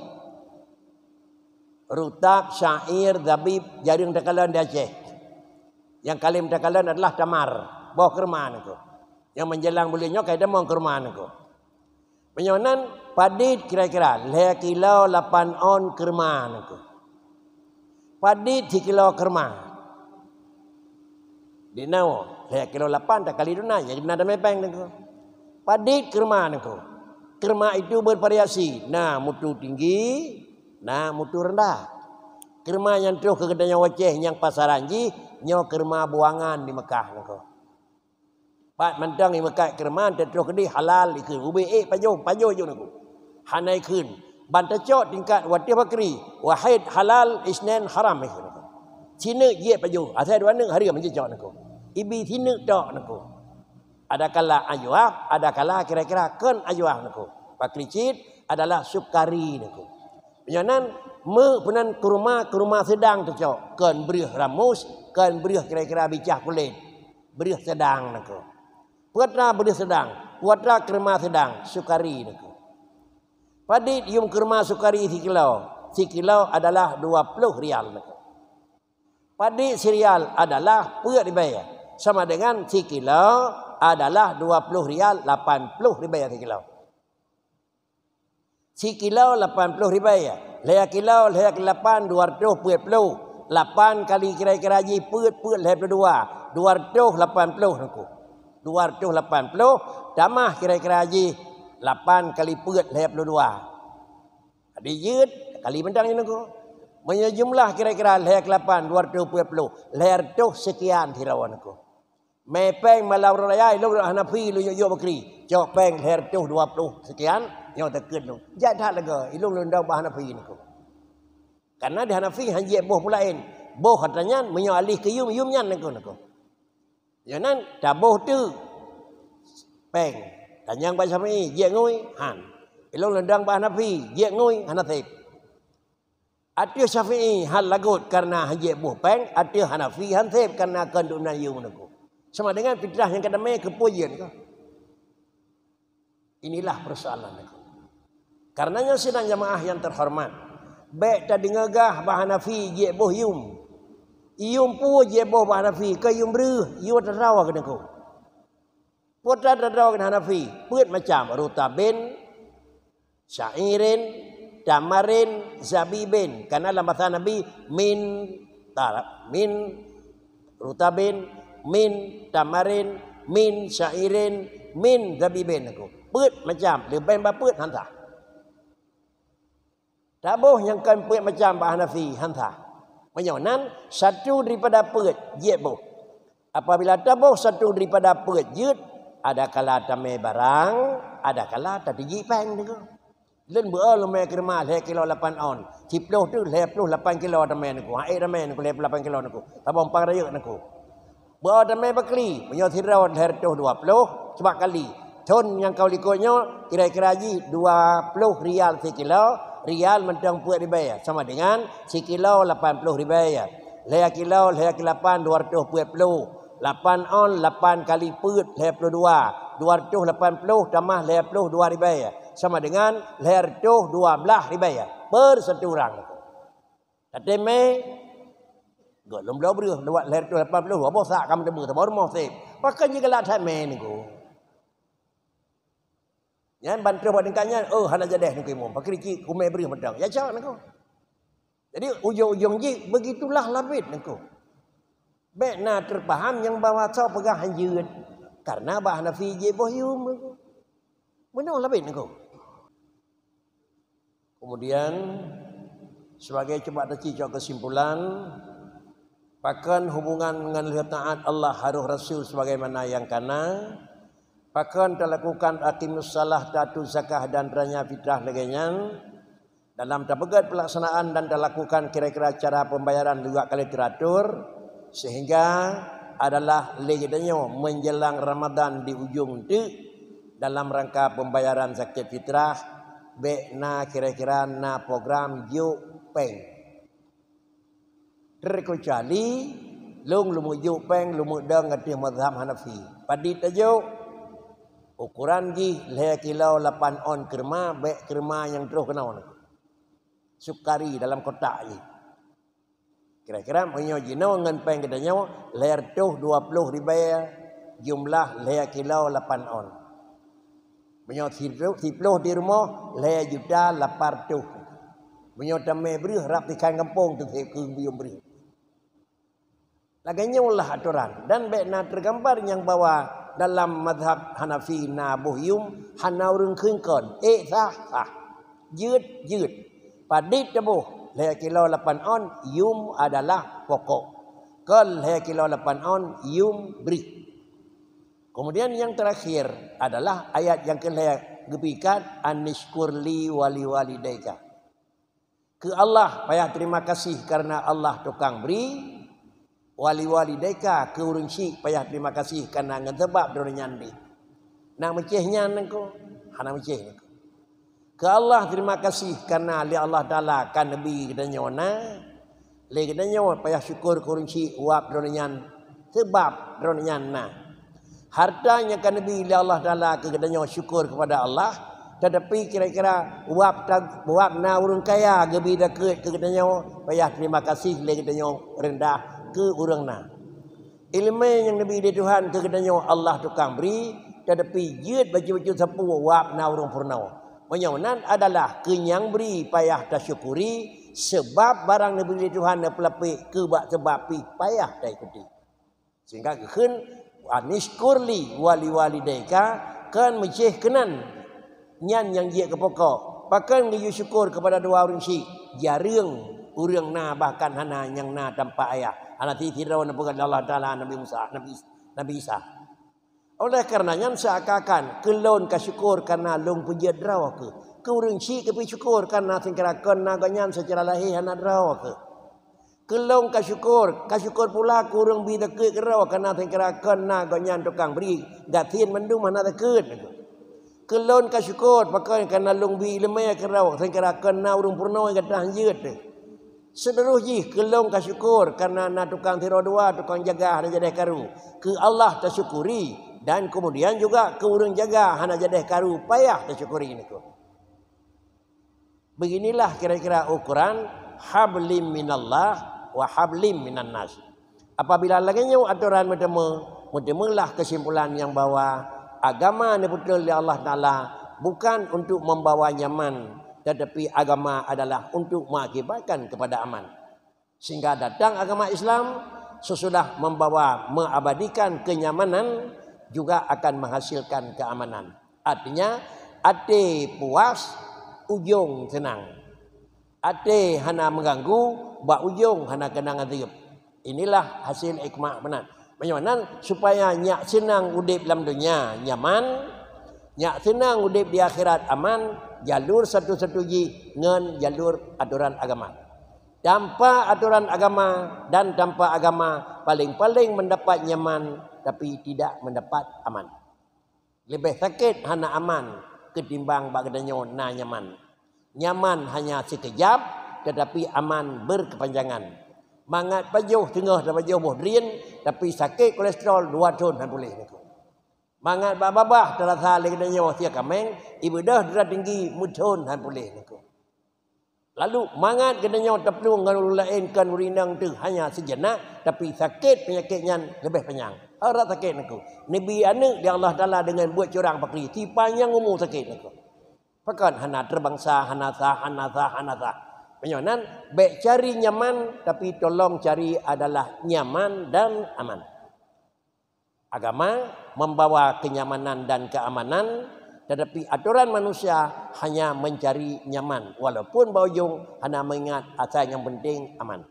Rutab, syair, zabib jareueng takalon di Aceh. Nyang kalem takalon adalah tamar, boh keurma niko. Nyang meujalang buleuen nyoe ka tamong keurma niko. Meunyoe nan, padit kira-kira lhèe kilo lapan on keurma niko. Padit sikilo keurma. Dinoe, lhèe kilo lapan takali dua, jadi na tamè péng niko. Padit keurma niko. Keurma itu bervariasi, na mutu tinggi, na mutu rendah. Keurma nyang troh keu geutanyoe u Aceh nyang pasaran jih, nyoe keurma buangan di Mekah niko. Pat mantong imeukat keureuman teutroh keudeh halal ikheun. Ubé ék pajoh, pajoh jeuet niko. Hana ikheun. Ban tacok tingkat watèe bakri, wahid halal, isnain haram ikheun niko. Sineuk jeuet pajoh, asai dua neuk hareuem jicok niko. Ibi sineuk tok niko. Adakala ajuah, adakala kira-kira kon ajuah niko. Bakri cit adalah sukari niko. Meunyoe nan, meu peunan keuruma, keuruma seudang tacok, kon breuh ramus, kon breuh kira-kira bicah kulét. Breuh seudang niko. Peue atra breuh seudang, peue atra keuruma seudang, sukari niko. Padit yum keuruma sukari sikilo, sikilo adalah dua ploh rial niko. Padit sirial adalah peuet ribèe, sama dengan sikilo adalah dua ploh rial, lapan ploh ribèe sikilo. Sikilo lapan ploh ribèe, lhèe kilo, lhèe kilo lapan, dua ratus peuet ploh. Lapan kali kira-kira jih peuet, peuet lhèe ploh dua, dua ratus lapan ploh niko. Dua ratus lapan ploh tamah kira-kira jih lapan kali peuet lhèe ploh dua. Jadi jeuet kali mantong niko. Meunyoe jumlah kira-kira lhèe kilo lapan, dua ratus peuet ploh, lhèe ratus sekian sidroe niko. Mè péng malam raya, ilôn Hanafi lôn jok-jok bakri. Cok péng lhèe ratus dua ploh sekian, nyoe teukeut lôn. Jak that lagèe, ilôn lôn dong bak Hanafi niko. Karena di Hanafi han jeuet boh peue laén. Boh atra nyan meunyoe aléh keu yum, yum nyan niko, niko. Nyoe nan taboh teuk péng. Tanyong bak Syafi'i, jeuet ngui? Han. Ilôn lôn dong bak Hanafi, jeuet ngui? Hana sép. Ateueh Syafi'i han lagot karena han jeuet boh péng, ateueh Hanafi han sép karena kon dubna yum niko. Sama dengan fitrah nyang ka damé keu peue jeuet niko. Inilah persoalan niko. Karena nyoe sidang jamaah nyang terhormat, bèk tadeungoe gah bak Hanafi jeuet boh yum. Yum peue jeuet boh bak Hanafi, kon yum breuh, yum teuh droe keu niko. Peue teuh droe keu Hanafi, peuet macam, rutabin, syairin, tamarin, zabibin. Karena lam basa Nabi, min tar-, min rutabin, min tamarin, min syairin, min zabibin niko. Peuet macam, leubèh bak peuet han sah. Taboh nyang kon peuet macam bak Hanafi han sah. Meunyoe nan, satu daripada peuet jeuet boh. Apabila taboh satu daripada peuet jeuet, adakala tamè barang, adakala tatijik péng niko. Lôn beu-o lôn mè keureumoh lhèe kilo lapan on, siploh teuk lhèe ploh lapan kilo tamè niko. Ha'ék tamè niko lhèe ploh lapan kilo niko. Saboh paih rayeuk niko. Beu-o tamè bakri, meunyoe sidroe lhèe reutôh dua ploh, sabab kali. Thon nyang ka likot nyoe, kira-kira jih dua ploh rial sikilo, rial mantong peuet ribèe, sama dengan sikilo lapan ploh ribèe. Lhèe kilo, lhèe kilo lapan, dua reutôh peuet ploh. Lapan on, lapan kali peuet, lhèe ploh dua. Dua reutôh lapan ploh tamah lhèe ploh dua ribèe, sama dengan lhèe reutôh dua blah ribèe per satu urang. Tateumè, geuh lom bloe breuh, lewat lhèe reutôh lapan ploh, dua boh sak ka meuteumè, saboh rumoh sép. Pakon jigalak that mè niko. Nyan ban troh bak tingkat nyan, oh, hana jadeh niko imum, pakri cit kumè breuh mantong. Ya cok niko. Jadi, ujong-ujong jih, begitulah labit niko. Bèk na teupaham nyang bahwa soe peugah hanjeuet, karena bak Hanafi jih boh yum niko. Meunoe labit niko. Kemudian, sebagai cuba teuci cok kesimpulan, pakon hubungan ngon lheueh taat Allah harôh Rasul sebagaimana nyang kana, Pakon talakukan aqimus shalah, tateu zakah dan raya fitrah lagée nyan? Dalam tapeugét peulaksanaan dan talakukan kira-kira cara pembayaran juga ka lheueh teratur, sehingga adalah lé geutanyoe menjelang Ramadan di ujong teuk dalam rangka pembayaran zakat fitrah, bék na kira-kira na program jok péng. Terkecuali lôn leumeujok péng leumeudong ateueh mazhab Hanafi. Padit tajok, ukuran jih lhée kilo lapan on keurma, bék keurma nyang troh keunoe. Sukari dalam kotak jih. Kira-kira meunyoe jinoe ngon péng geutanyoe lhée reutôh dua ploh ribée, jumlah lhée kilo lapan on. Meunyoe siploh di rumoh, lhée juta lapan reutôh. Meunyoe tamé breuh rab tikhan gampông teuseb keu biyueng breuh. Lagée nyoe lah atoran dan bék na teugambar nyang bahwa dalam mazhab Hanafi na boh yum hana ureuëng kheun kon. Ék sah, sah. Jeuet, jeuet. Padit taboh lhée kilo lapan on, yum adalah pokok. Kon lhée kilo lapan on, yum breuh. Kemudian yang terakhir adalah ayat yang kelhée geupikat, "Anishkur li wa liwalidaika." Keu Allah payah terima kasih karena Allah tukang bri, wa liwalidaika, keu ureuëng syik payah terima kasih karena ngon sabab droeneuh nyan deh. Na meucéh nyan nangko? Hana meucéh nangko. Keu Allah terima kasih karena lé Allah Taala ka neubi geutanyoe na, lé geutanyoe payah syukur keu ureuëng syik wab droeneuh nyan, sabab droeneuh nyan na. Harta nyang ka neubi lé Allah Taala keu geutanyoe syukur kepada Allah, tetapi kira-kira wab ta-, wab na ureuëng kaya geubi zakeuet keu geutanyoe, payah terima kasih lé geutanyoe rendah keu ureuëng na. Ileumé nyang neubi lé Tuhan keu geutanyoe Allah tukang bri, tetapi jeuet bacut-bacut sapeue wab na ureuëng peurunoe. Meunyoe nan adalah keu nyang bri payah tasyukuri, sebab barang neubi lé Tuhan neupeulapék keu bak sabab pih payah taikuti. Sehingga geukheun, "Anishkur li wa liwalidaika," kon meucéh keunan. Nyan nyang jeuet keu pokok. Pakon geuyue syukur keupada dua ureuëng syik? Jareueng ureuëng na, bahkan hana nyang na tampak ayah. Hana sidroe neupeugah lé Allah Taala Nabi Musa, Nabi, Nabi Isa. Oleh karena nyan seakan-akan keu lôn ka syukur karena lôn peujeuet droe keuh. Keu ureuëng syik keupeue syukur karena singkira kon na gobnyan secara lahé hana droe keuh. Keu lôn ka syukur, ka syukur pula keu ureuëng bi zakeuet keudroe, karena singkira kon na gobnyan tukang bri, gasien mandum hana zakeuet. Keu lôn ka syukur, pakon karena lôn bi ileumé keudroe, singkira kon na ureuëng peurunoe gata hanjeuet. Seterus jih, keu lôn ka syukur karena na tukang sidroe dua, tukang jaga hana jadeh karu. Keu Allah tasyukuri, dan kemudian juga keu ureuëng jaga hana jadeh karu payah tasyukuri niko. Beginilah kira-kira ukuran hablim minallah wa hablim minan nas. Apabila lagée nyoe atoran meuteumé, meuteumélah keusimpulan nyang bahwa agama neupeutrön lé Allah Taala bukan untuk membawa nyaman, tetapi agama adalah untuk mengakibatkan kepada aman. Sehingga datang agama Islam sesudah membawa, mengabadikan kenyamanan, juga akan menghasilkan keamanan. Artinya, até puas, ujong seunang. Até hana meuganggu, bak ujong hana keunong azeub. Inilah hasil hikmah meunan. Meunyoe nan, supaya nyak seunang udeb lam donya nyaman, nyak seunang udeb di akhirat aman, jalur satu-satu jih ngon jalur atoran agama. Tanpa atoran agama dan tanpa agama, paléng-paléng mendapat nyaman, tapi tidak mendapat aman. Leubeh sakét hana aman keutimbang bak geutanyoe na nyaman. Nyaman hanya sikeujab, tetapi aman berkepanjangan. Mangat pajoh teungoh tapajoh boh drien, tapi sakét kolesterol dua thon han puléh niko. Mangat bak babah tarasa lé geutanyoe sie kaméng, ibeudôh darah tinggi meuthon han puléh niko. Lalu mangat geutanyoe taplueng ngon ureuëng laén kon ureuëng inong teuh hanya sijenak, tapi sakét peunyakét nyan leubeh panyang. Harab sakét niko. Neubi aneuëk lé Allah Taala deungon buet curang pakri, sipanyang umu sakét niko. Pakon hana terbangsa, hana sah, hana sah, hana sah. Meunyoe nan, bék cari nyaman, tapi tolong cari adalah nyaman dan aman. Agama membawa kenyamanan dan keamanan, tetapi atoran manusia hanya mencari nyaman, walaupun bak ujong hana meuingat asai nyang penting aman.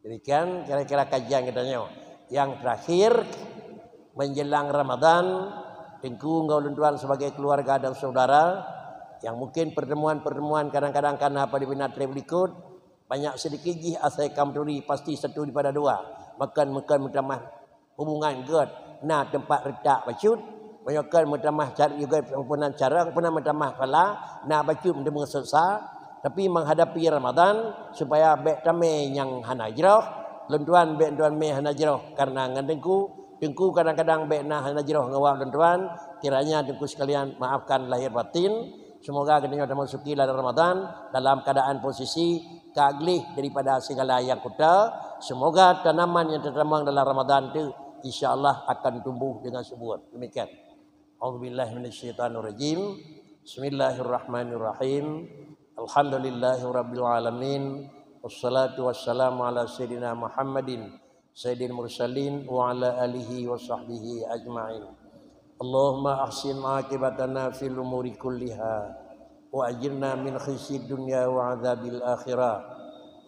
Demikian kira-kira kajian geutanyoe. Yang terakhir, menjelang Ramadan, Teungku ngon lôn tuan sebagai keluarga dan saudara, yang mungkin pertemuan-pertemuan kadang-kadang kana pada bina treb likot, banyak sedikit jih asai kam turi pasti satu daripada dua. Makan-makan meutamah hubungan gét, na teumpat retak bacut, meunyoe kon meutamah car-, juga peunan carông, peunan meutamah pala, na bacut meuteumé seusa. Tapi menghadapi Ramadan, supaya bék tamé nyang hana jroh, lôn tuan bék tuan mé hana jroh karena ngon teungku, teungku kadang-kadang bék na hana jroh ngon awak lôn tuan, kiranya teungku sekalian maafkan lahir batin. Semoga geutanyoe tamasuki lam Ramadan dalam keadaan posisi ka gleh daripada segala yang kuta. Semoga tanaman yang tertanam dalam Ramadan tu, insya Allah akan tumbuh dengan subur. Demikian. A'udzubillahi minasyaitonirrajim. Bismillahirrahmanirrahim. Alhamdulillahirabbil alamin. Wassalatu wassalamu ala sayyidina Muhammadin sayyidil mursalin wa ala alihi wa sahbihi ajma'in. Allahumma ahsin aqibatana fil umuri kulliha wa ajirna min khizyid dunya wa adzabil akhirah.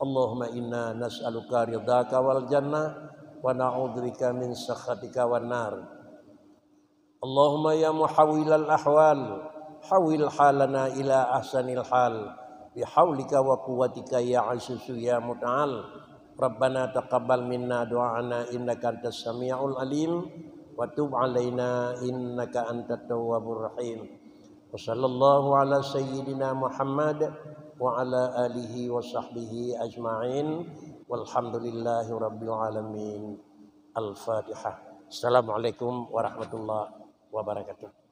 Allahumma inna nas'aluka ridhaka wal jannah wa na'udzubika min sakhatika wan nar. Allahumma ya muhawwilal ahwal, hawwil halana ila ahsanil hal, bihaulika wa quwwatika ya azizu ya muta'al. Rabbana taqabbal minna du'ana innaka antas samiul alim, wa tub alaina innaka antat tawwabur rahim. Wa sallallahu ala sayyidina Muhammad wa ala alihi wa sahbihi ajma'in. Walhamdulillahi rabbil alamin. Al-Fatihah. Assalamualaikum warahmatullahi wabarakatuh.